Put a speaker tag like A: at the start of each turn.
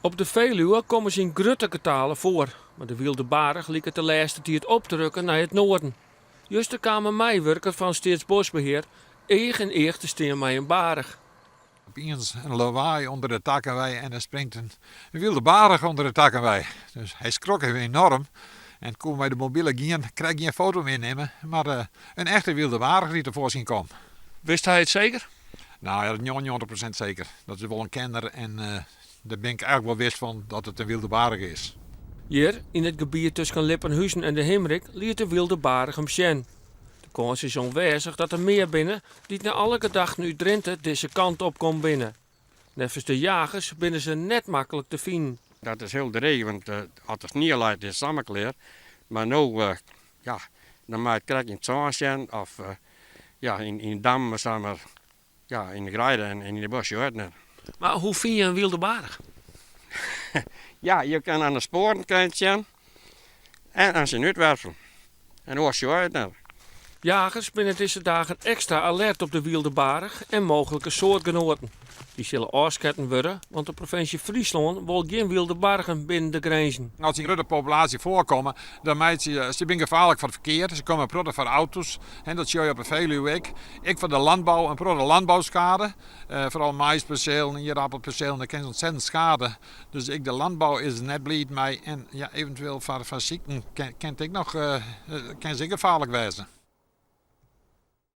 A: Op de Feluwe komme se yn grutte getalen foar, mar de wylde baarch liket de lêste tiid op te rukken nei it noarden. Juster kaam in meiwurker fan Steatsboskbehear each yn each te stean mei in baarch.
B: Opiens in lawaai ûnder de takken wei en der springt in wylde baarch ûnder de takken wei. Dus hy skrok even enorm en koe mei de mobile gjin, krekt gjin foto mear nimme, mar in echte wylde baarch dy't tefoarskyn kaam.
A: Wist hy it seker?
B: Nou ja, 99% seker. Dat is wol in kenner en dêr bin ik eigentlik wol wis fan dat it in wylde baarch is.
A: Hjir, yn it gebiet tusken Lippenhuzen en De Himrik, liet de wylde baarch him sjen. De kâns is oanwêzich dat der mear binne dy't nei alle gedachten út Drinte dizze kant op kommen binne. Neffens de jagers binne se net maklik te finen.
C: Dat is hiel dreech, want as der snie leit is it samar klear. Mar no, ja, dan moat it krekt yn it sân sjen of ja, yn de dammen samar, ja, yn de greide en yn de bosk sjoch it net.
A: Mar hoe fine je in wylde baarch?
C: Ja, je kinne oan de spoaren kinne it sjen en oan syn útwerpsel. En oars sjoch je it net.
A: Jagers binne dizze dagen ekstra alert op de wylde baarch en mooglike soartgenoaten. Dy sille ôfsketten wurde, want de provinsje Fryslân wol gjin wylde bargen binnen de grinzen.
B: As se yn grutte populaasje foarkomme, dan meitsje se binne gefaarlik foar it ferkear. Se komme in protte foar auto's en dat sjogge je op de Veluwe ek. Ek foar de landbou, in protte landbouskade. Foaral maisperselen, ierappelperselen, dêr kinne se ontzettend skade. Dus ek de landbou is der net bliid mei. En ja, eventueel foar sykten kin it ek noch, kin se ek gefaarlik wêze.